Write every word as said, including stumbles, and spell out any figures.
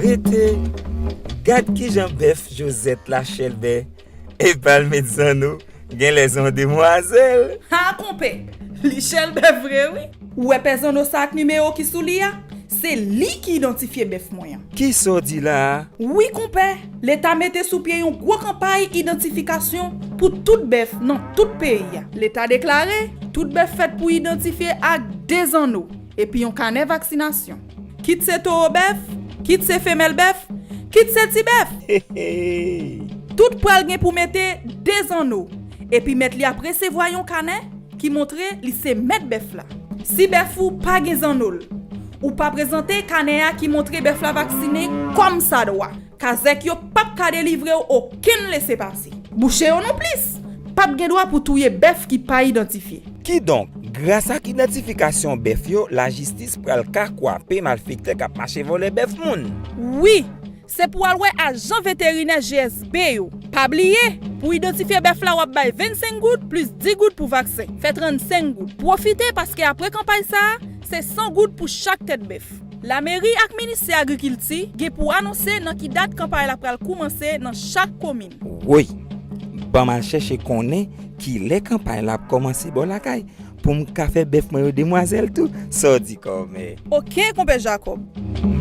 Rete, gad kijan bèf Jozèt la chèlbè, epa l met zanno, genlè se yon demwazèl. Ha, konpè, li chèlbè vre, wi. Ou wè pè zanno sa ak nimewo ki sou li a? Se li ki idantifye bèf mwen an. Kisa w di la a? Wi, konpè, Leta mete sou pye yon gwo kanpay idantifikasyon pou tout bèf nan tout peyi a. Leta deklare, tout bèf fèt pou idantifye ak de zanno, epi yon kanè vaksinasyon. Kit se towo bèf, kit se femèl bèf, kit se ti bèf. Tout pral gen pou mete de zanno, epi mèt li ap resevwa yon kanè ki montre li se mèt bèf la. Si bèf ou pa gen zanno l, ou pa prezante kanè a ki montre bèf la vaksinen kòmsadwa, kazèk yo p ap ka delivre w okenn lesepase. Bouche yo nonplis p ap gen dwa pou touye bèf ki pa idantifye. Kidonk, gras ak idantifikasyon bèf yo, lajistis pral ka kwape malfektè k ap mache vòlè bèf moun. Wi, se pou al wè ajan veterinè G S B yo. Pa bliye, pou idantifye bèf la, w ap bay vennsenk goud plis dis goud pou vaksen. Fè trannsenk goud. Pwofite, paske apre kanpay sa a, se san goud pou chak tèt bèf. Lameri ak Ministè Agrikilti gen pou anonse nan ki dat kanpay la pral koumanse nan chak komin. Woy! Ban m al chèche konnen kilè kanpay la ap kòmanse bò lakay pou m ka fè bèf mwen yo demwazèl tou. Sa w di, kòmè? Oke, konpè Jakòb.